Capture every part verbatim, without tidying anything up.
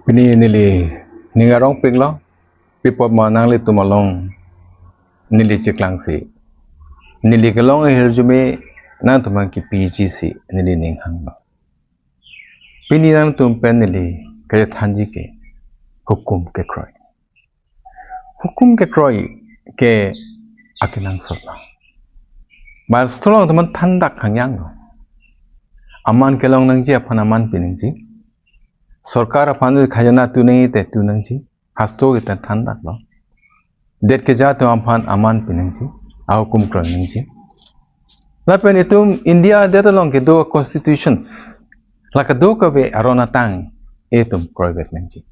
Pini neli ning arongpiklo, pi apot ma nanglitum along neli cheklangsi, neli kelong ahirjume nangtum aphan kipiji si neli ning hanglo. Pini nangtum pen neli kachethanji ke hukum kekroi. Hukum kekroi ke akenangsot lo. Bangso along teman thandak hangyang lo. Aman kelong nangji aphan aman pi nangji. Sorkar aphan khajana tu nangji te tu nangji. Hastro kita thandak lo. Det keja atum aphan aman pi nangji. Ahukum kroi nangji. Lapen itum India adet along kedo constitutions, la kadokave aron atang itum kroivek nangji.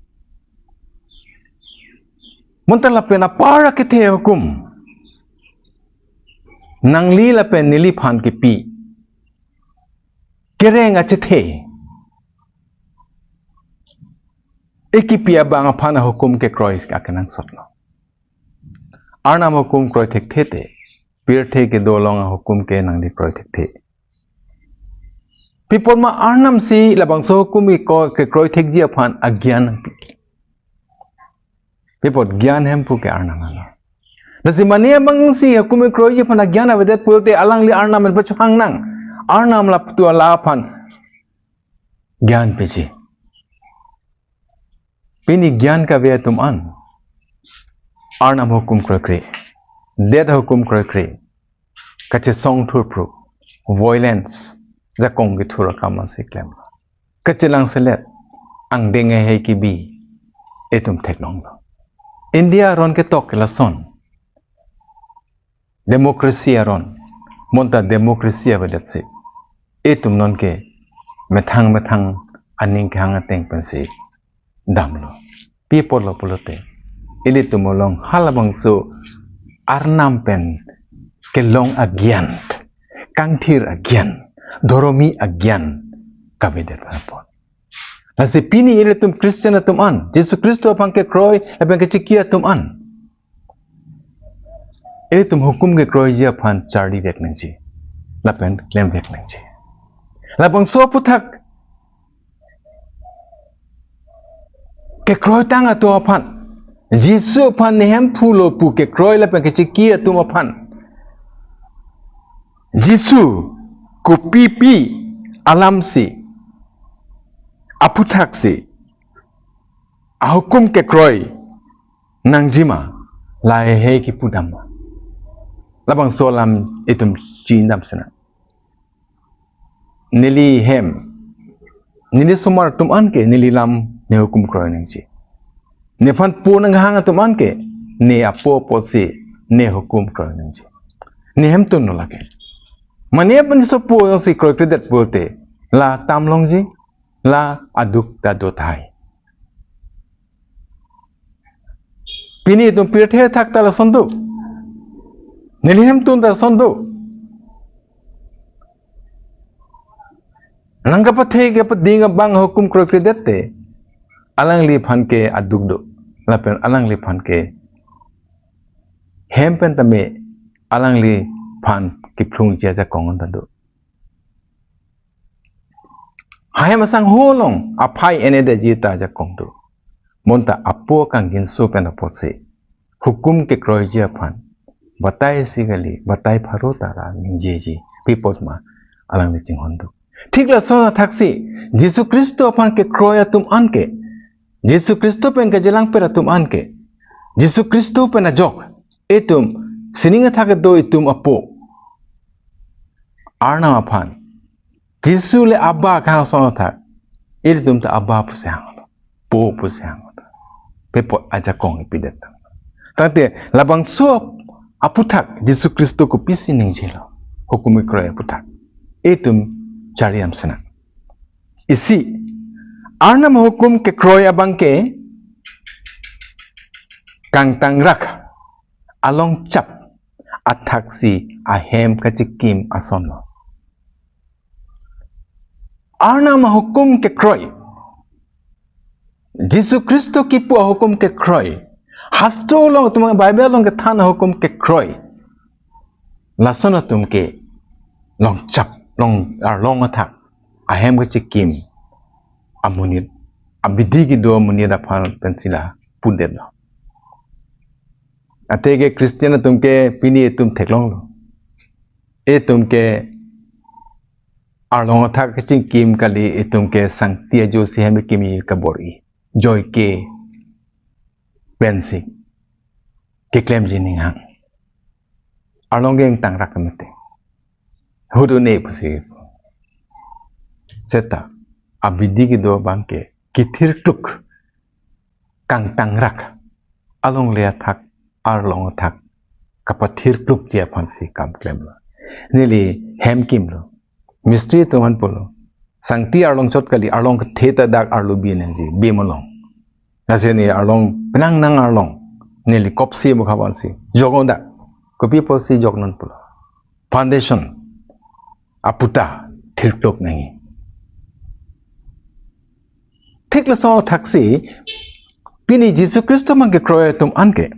Bonta lapen apar akethe ahukum nangli lapen neliphan kipi kereng achethe ekipi abang aphan ahukum kekroi akenangsot lo. Arnam ahukum kroi thekthe te, pirthe kedo along ahukum ke nangli kroi thekthe. Pi apot ma Arnam si labangso hukum iko kekroi thekji aphan agyan nangpi. Pi apot gyan hemphu ke Arnam lo. Lasi mane abang si hukum kroiji aphan agyan avedet pulote alangli Arnam pen pachohang nang. Arnam lapu tu la aphan gyan piji. Pini gyan kave atum an Arnam ahukum kroikre, det ahukum kroikre, kachesong thurphruk, violence, jakong kethur akam ansi klem, kachelangselet, angdeng ahei kebi, itum theklonglo. India aron ketok ke lason. Democracy aron, bonta democracy avedet si itum nonke methang methang aning kehang ateng pensi damlo. Pi apotlo pulote ilitum along halabangso Arnam pen kelong agyan, kangthir agyan, dhoromi agyan kavedet apot. Lasi pini ilitum Christian atum an, Jisu Khristo aphan kekroi lapen kechiki atum an, ilitum hukum kekroiji aphan charlivek nangji lapen klemvek nangji. Labangso aphuthak kekroitang atum aphan, Jisu aphan ne hemphu lo pu kekroi lapen kechiki atum aphan, Jisu kopipi alamsi, aphuthaksi ahukum kekroi nangjima, lahei kipudam ma? Labangso alam itum chedam sena. Neli hem, neli osomar atum anke neli lam ne hukum kroi nangji. Nephan po nanghang atum anke ne apo apotsi ne hukum kroi nangji. Ne hemtun lo lake. Mane aphan sopo si kroikredet pulote la tam longji, la aduk ta do tahai. Pini itum pirthe athak ta lason do. Neli hemtun ta lason do. Nangkapathe kapading abang hukum kroikredet te, alangliphan ke aduk do. Lapen alangliphan ke hem pen tame alangliphan kiphlungji ajakong ta do. Hahem asangho along aphai enedetji ta ajakong do. Bonta apo kangginso pen apotsi hukum kekroiji aphan batai isi kali, batai pharo ta ra ningjeji. Pi apot ma alangli chinghon do. Thik lason athaksi Jisu Khristo aphan kekroi atum anke, Jisu Khristo pen kachelang per atum anke, Jisu Khristo pen ajok itum sining athak kedo itum apo Arnam aphan, Jisu le Abba kehang ason athak, ilitum ta Abba pusi hanglo, Po pusi hanglo. Pi apot ajakong ipidet. Tangte labangso aphuthak Jisu Khristo kopisi ningjelo, hukum kekroi aphuthak, itum charlidam sena. Isi, Arnam hukum kekroi abang ke kangtangrak, alongchap, athaksi ahem kachikim ason lo. Arnam ahukum kekroi, Jisu Khristo kipu ahukum kekroi, hastro along, itum Bible along kethan ahukum kekroi, lason atum ke longchap, long, arlong athak, ahem kachikim amonit abidi kedo amonit aphan pensi la pudetlo. Athe ke Christian atum ke pini itum theklonglo. Itum ke arlong athak kachingkim kali, itum ke sangti ajo si hem kimi kabor-i. Joike pensi keklemji ninghang. Arlong ke ingtangrak mete. Hut un-e pusi. Seta abidi kedo abang ke kethirkluk, kangtangrak, alongle athak, arlong athak kapathirklukji aphansi kam klemlo. Neli hem kimlo. Mistri atum aphan pulo, sangti arlong chot kali, arlong kethe ta dak arlo bi nangji, bi malong. Lasi ne arlong penang nang arlong. Neli kopsi mukha vansi joknon dak. Kopi apotsi joknon pulo? Foundation aputa thirkluk nangji. Thik laso athaksi pini Jisu Khristo abang kekroi atum anke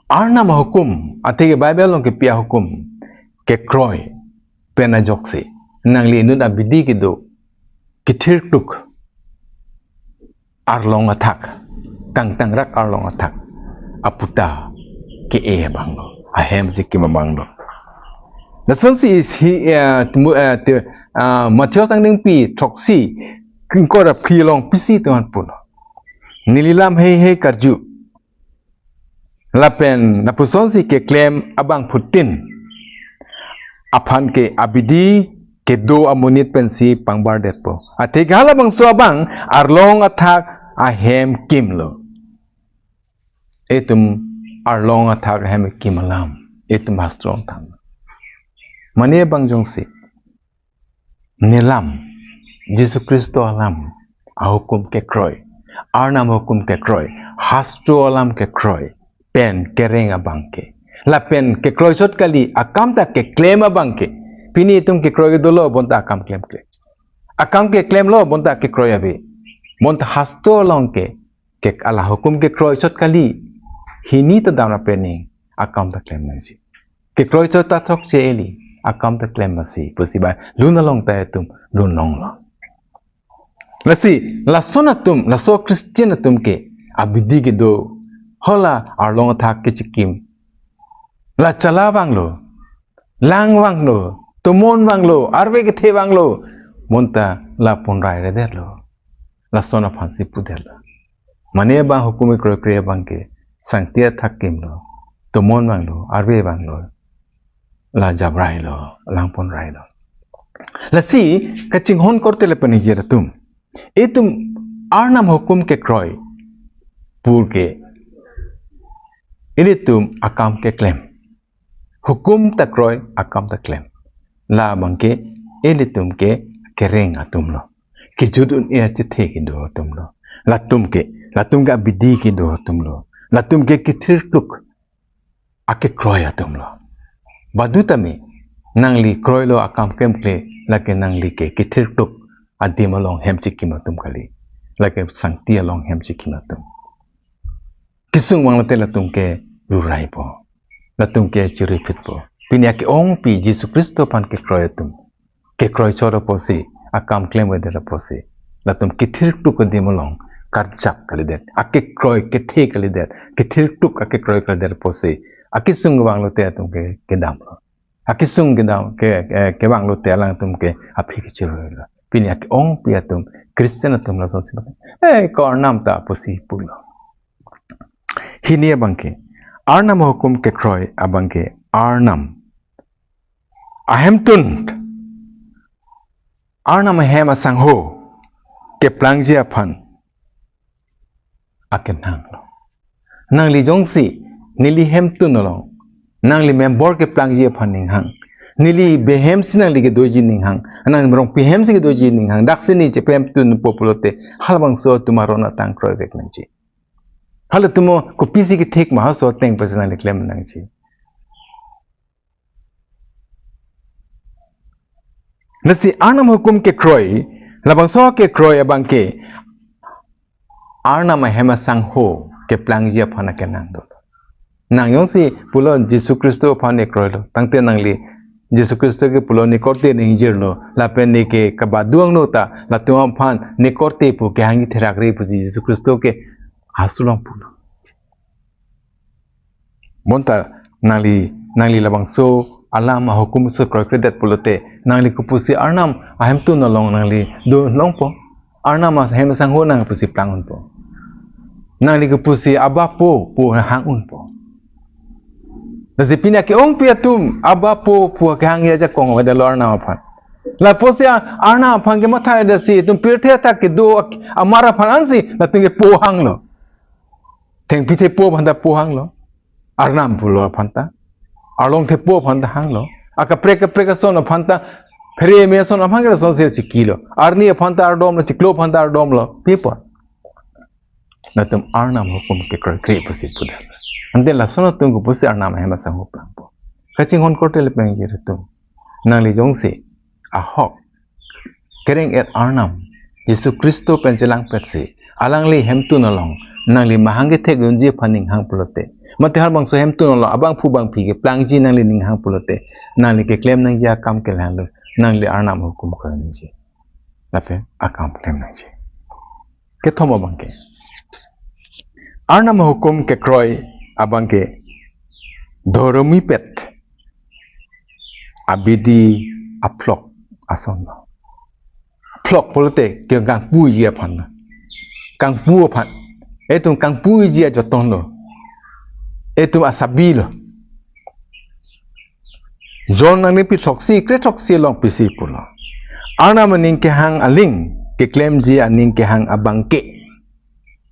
Arnam ahukum, athe ke Bible along kepi ahukum kekroi pen ajoksi nangli inut abidi kedo kethirkluk arlong athak, kangtangrak arlong athak aputa ke-e abanglo, ahem si kim abanglo. Lasonsi isi, eh, temu-, eh, te-, ah, Matthew angdengpi throksi ingkoi ra phli along pisi atum aphan pulo, neli lam heihei karju lapen lapusonsi keklem abangphutin aphan ke abidi kedo amonit pensi pangbardetpo. Athe ke halabangso abang arlong athak ahem kimlo. Itum arlong athak ahem kim alam itum hastro than. Mane abang jongsi ne lam, Jisu Khristo alam, ahukum kekroi, Arnam ahukum kekroi, hastro alam kekroi pen kereng abang ke, lapen kekroi chot kali, akam ta keklem abang ke, pini itum kekroi ke dolo bonta akam klemkle. Akam keklemlo bonta kekroi ave. Bonta hastro along ke, ke ala hukum kekroi chot kali, hini ta damra pening akam ta klem nangji. Kekroi chot ta thokche eli, akam ta klem masi pusi ba lun along ta itum lun longlo. Lasi lason atum, laso Christian atum ke abidi kedo, hala arlong athak kechikim, la chala vanglo, lang vanglo, tomon vanglo, arve kethe vanglo, bonta la ponrai redetlo. Lason aphansi pudetlo. Mane abang hukum kroikre abang ke sangti athak kimlo, tomon vanglo, arve vanglo, la jabrailo, lang ponrailo. Lasi kachinghon korte le penijir atum, itum Arnam hukum kekroi pur ke ilitum akam keklem. Hukum ta kroi, akam ta klem. La abang ke ilitum ke kereng atumlo. Kejut un-e achethe kedo atumlo. Latum ke, latum ke abidi kedo atumlo. Latum ke kethirkluk akekroi atumlo. Badu tame, nangli kroilo akam klemkle, lake nangli ke kethirkluk adim along hem chikim atum kali. Lake sangti along hem chikim atum. Kesung vanglote latum ke ruraipo. Latum ke chiriphitpo. Pini ake-ongpi Jisu Khristo aphan kekroi atum, kekroi chot apotsi, akam klemvedet apotsi, latum kethirkluk adim along karjap kalidet, akekroi kethe kalidet, kethirkluk akekroi kalidet apotsi, akesung vanglote atum ke kedamlo. Akesung kedam ke, ke, kevanglote alangtum ke aphi kechiroilo. Pini ake-ongpi atum, Christian atum lasonsi ba, eh, ko Arnam ta pusi pulo. Hini abang ke, Arnam hukum kekroi abang ke, Arnam ahemtun, Arnam ahem asangho keplangji aphan akenanglo. Nangli jongsi neli hemtun along, nangli member keplangji aphan ninghang, neli behemsi nangli kedoji ninghang, nang rong pehemsi kedoji ninghang, daksi ne chepehemtunpo pulote, halabangso atum aron atang kroivek nangji. Halatum kopisi kethek ma, halaso ateng pensi nangli klem nangji. Lasi Arnam hukum kekroi, labangso kekroi abang ke Arnam ahem asangho keplangji aphan akenang do. Nang jongsi pulo Jisu Khristo aphan ne kroilo, tangte nangli Jisu Khristo ke pulo, ne korte ne ingjirlo, lapen ne ke kabadu angno ta, latum aphan ne korte pu kehang therakre pusi Jisu Khristo ke hastro along pulo. Bonta nangli, nangli labangso alam ahukum so kroikredet pulote, nangli kopusi Arnam ahemtun along nangli do longpo? Arnam ahem asangho nang pusi plang unpo? Nangli kopusi Abba Po pu hang unpo? Lasi pini ke-ongpi atum Abba Po pu kehang ajakong avedetlo Arnam aphan. Lapusi Arnam aphan kematha-et si itum pirthe athak kedo amar aphan ansi latum ke Po hanglo. Thengpi thepo aphan ta Po hanglo. Arnam pulo aphan ta. Arlong thepo aphan ta hanglo. Akaprek kaprek ason aphan ta, phere me ason aphan ke lasonsi chikilo. Arni aphan ta ardomlo, chiklo aphan ta ardomlo. Pipo? Latum Arnam ahukum kekroikre pusi pudet. Ante lason atum kopusi Arnam ahem asangho plangpo? Kachinghon korte le pengjir atum, nangli jongsi ahok kereng-et Arnam Jisu Khristo pen chelangpetsi alangli hemtun along nangli mahang kethek unji aphan ning hang pulote, mate halabangso hemtun along abangphu bangphi keplangji nangli ning hang pulote, nangli keklem nangji akam ke la-anlo, nangli Arnam ahukum kroi nangji. Lapen akam klem nangji. Kethom abangke, Arnam ahukum kekroi abangke dhoromipet abidi aphlok asonlo. Phlok pulote ke kangpuji aphan, kangpu aphan. Itum kangpuji ajotonlo. Itum asabilo. John angdengpi throksi, kre throksi along pisi pulo: Arnam aning kehang aling keklemji aning kehang abangke.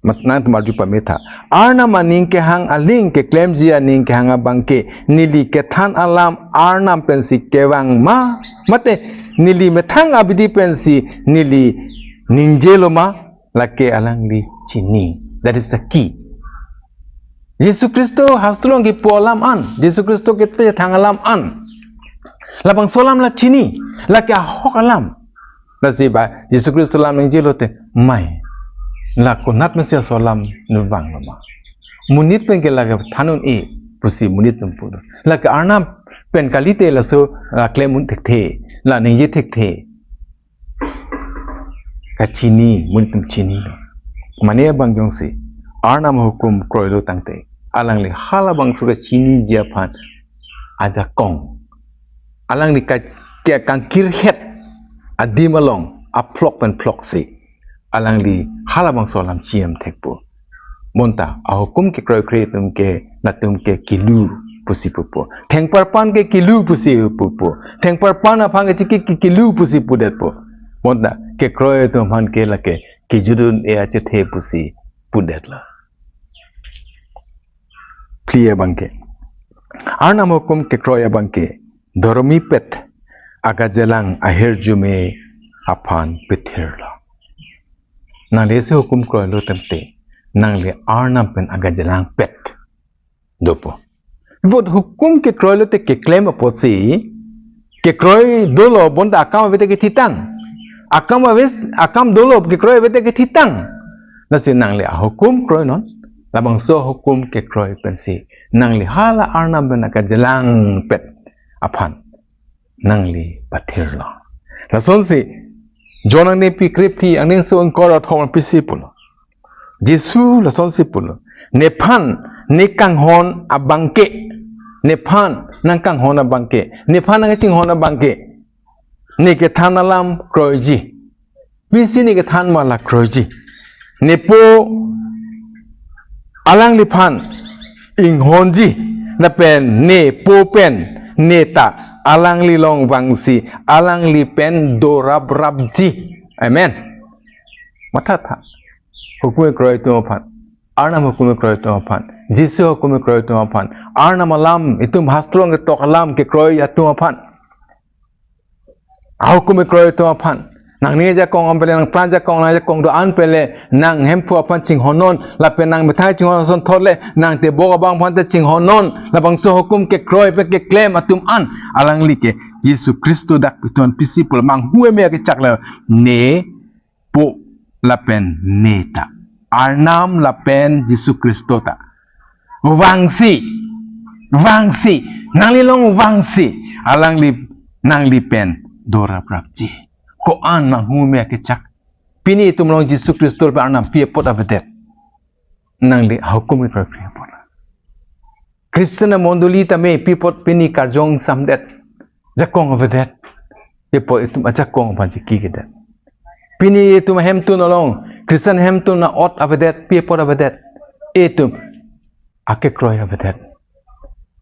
Mat nangtum arju pametha. Arnam aning kehang aling keklemji aning kehang abangke, neli kethan alam Arnam pensi kevang ma, mate neli methang abidi pensi neli ningjelo ma, lake alangli chini. That is the key. Jisu Khristo hastro along kipu alam an, Jisu Khristo kethethang alam an, labangso alam la chini, lake ahok alam. Lasi ba Jisu Khristo alam ningjelote, mai, la konat mesi laso alam nangvanglo ma? Monit pen ke lake than un-e pusi monit atum pulo. Lake Arnam pen kalite laso, la klem un thekthe, la ningje thekthe. Kachini, monit atum chinilo. Mane abang jongsi Arnam ahukum kroilo tangte, alangli halabangso kachiniji aphan ajakong, alangli ka, ke kangkirhet adim along aphlok pen phloksi alangli halabangso alam chiam thekpo. Bonta ahukum kekroikre atum ke, latum ke kilu pusi pupo. Thengparpan ke kilu pusi pupo. Thengparpan aphan ke chiki ke kilu pusi pudetpo. Bonta kekroi atum aphan ke lake kejut un-e achethe pusi pudetlo. Phli abangke, Arnam ahukum kekroi abangke dhoromipet akajelang ahirjume aphan pithirlo. Nangli isi hukum kroilo tangte, nangli Arnam pen akajelangpet dopo. But hukum kekroilote keklem apotsi, kekroi dolo bonta akam avete kethitang. Akam aves, akam dolo kekroi avete kethitang. Lasi nangli ahukum kroinon, labangso hukum kekroi pensi nangli hala Arnam pen akajelangpet aphan nangli pathirlo. Lasonsi John angdengpi krephli angdengso ingkoi ra thom pisi pulo. Jisu lasonsi pulo: Nephan ne kanghon abangke, nephan nangkanghon abangke, nephan nangchinghon abangke, ne kethan alam kroiji. Pisi ne kethan ma la kroiji. Ne Po alangliphan inghonji, lapen ne Po pen ne ta alangli along vangsi alangli pen doraprapji. Amen. Mathatha. Hukum kekroi atum aphan, Arnam hukum kekroi atum aphan, Jisu hukum kekroi atum aphan, Arnam alam, itum hastro along ketok alam kekroi atum aphan, ahukum kekroi atum aphan. Nangning ajakong an pele, nangpran ajakong, nangjakong do-an pele, nang hemphu aphan chinghonnon, lapen nang methang chinghon asonthot le, nang tebok abang aphan ta chinghonnon, labangso hukum kekroi pen keklem atum an, alangli ke Jisu Khristo dak itum an pisi pulo, manghu eme akechak le, ne Po lapen ne ta, Arnam lapen Jisu Khristo ta vangsi, vangsi, nangli along vangsi, alangli nangli pen dorap rapji. Ko-an manghu me akechak. Pini itum along Jisu Khristo pen Arnam pi apot avedet. Nangli ahukum kekroi pi apot. Christian amondoli tame pi apot pini karjong samdet. Jakong avedet. Pi apot itum ajakong aphan chiki kedet. Pini itum ahemtun along, Christian ahemtun a-ot avedet, pi apot avedet. Itum akekroi avedet.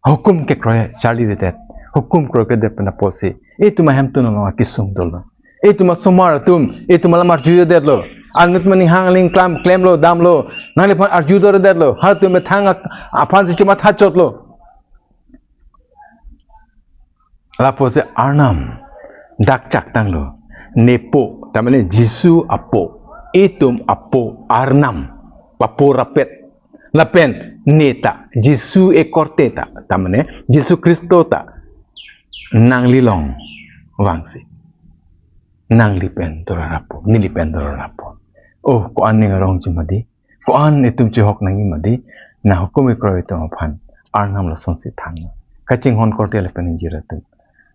Hukum kekroi charlivedet. Hukum kroikedet pen apotsi itum ahemtun along akesung dolo. Itum asomar atum, itum alam arjudetlo. Anut maning hang aling klam klemlo, damlo. Nangliphan arjudetlo. Halatum methang ak-, aphansi chematha chotlo. Lapusi Arnam dak chak tanglo. Nepo, tamane Jisu apo, itum apo Arnam, apo rapet. Lapen ne ta, Jisu ekorte ta, tamane Jisu Khristo ta nangli along vangsi nangli pen dorap-o, neli pen dorap-o. Oh, ko-an ning arongji mati, ko-an itum chehok nangji mati, na hukum kekroi atum aphan Arnam lasonsi than. Kachinghon korte lapen ingjir atum.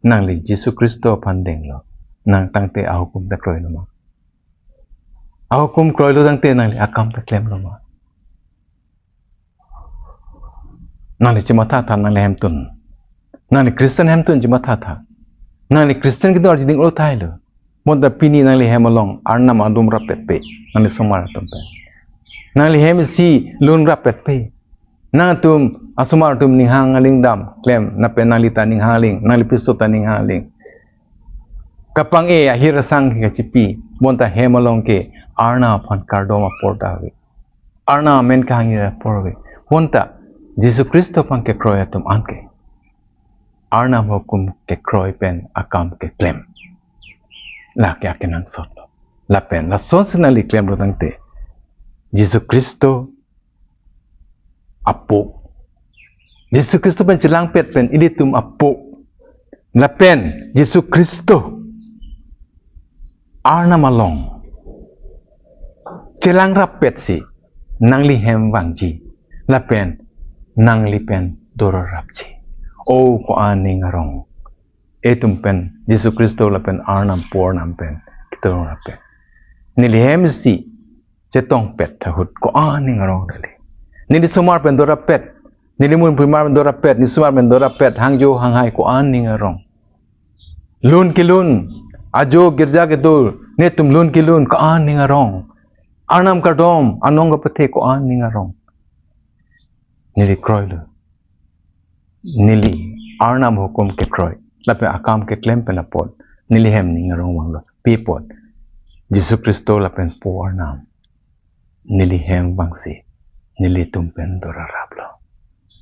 Nangli Jisu Khristo aphan denglo. Nang tangte ahukum ta kroilo ma? Ahukum kroilo tangte nangli akam ta klemlo ma? Nangli chematha tha nangli ahemtun. Nangli Christian ahemtun chematha tha. Nangli Christian kedo arjuding lo tahai lo. Bonta pini nangli hem along Arnam adum rapetpe. Nangli asomar atum pen. Nangli hem isi lun rapetpe. Nangtum asomar atum ning hang aling dam klem, lapen nangli ta ning hang aling, nangli piso ta ning hang aling. Kapang-e ahir asang ke kachipi, bonta hem along ke Arnam aphan kardom apor ta ave. Arnam amen kehangji apor ave. Bonta Jisu Khristo aphan kekroi atum anke Arnam ahukum kekroi pen akam keklem. Lake akenangsot lo. Lapen lasonsi nangli klemlo tangte Jisu Khristo apo. Jisu Khristo pen chelangpet pen ilitum apo. Lapen Jisu Khristo Arnam along chelang rappetsi nangli hem vangji. Lapen nangli pen dorap rapji. O ko-an ning arong. Itum pen Jisu Khristo lapen Arnam apo Arnam pen kedo rap pen neli hem isi chetongpet ahut ko-an ning arong kali. Neli asomar pen dorap pet, neli munpimar pen dorap pet, neli asomar pen dorap pet, hangjo hanghai ko-an ning arong. Lun kelun, ajo girja kedo, netum lun kelun ko-an ning arong. Arnam kardom, anong kapathe ko-an ning arong. Neli kroilo. Neli Arnam ahukum kekroi lapen akam keklem pen apot neli hem ning arong vanglo. Pi apot? Jisu Khristo lapen apo Arnam neli hem vangsi nelitum pen dorap raplo.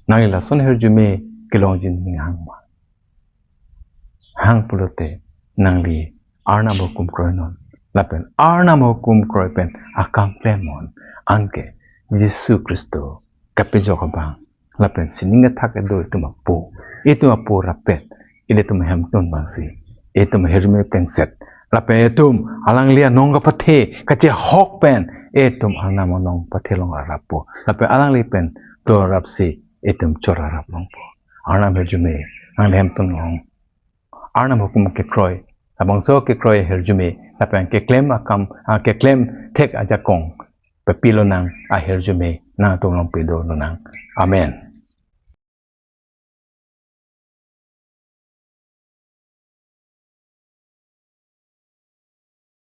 Nangli lason ahirjume kelongji ning hang ma? Hang pulote nangli Arnam ahukum kroinon. Lapen Arnam ahukum kroi pen akam klemnon. Anke Jisu Khristo kapejok abang lapen sining athak kedo itum apo, itum apo rappet, ilitum ahemtun vangsi itum ahirjume plengset, lapen itum alangli anong kapathe kachehok pen itum Arnam anong kapathe along rappo. Lapen alangli pen dorap rapsi itum chorap rap longpo. Arnam ahirjume nangli ahemtun along Arnam ahukum kekroi, labangso kekroi ahirjume lapen keklem akam, ah, keklem thek ajakong pepilonang, ahirjume nangtum along pidolonang. Amen.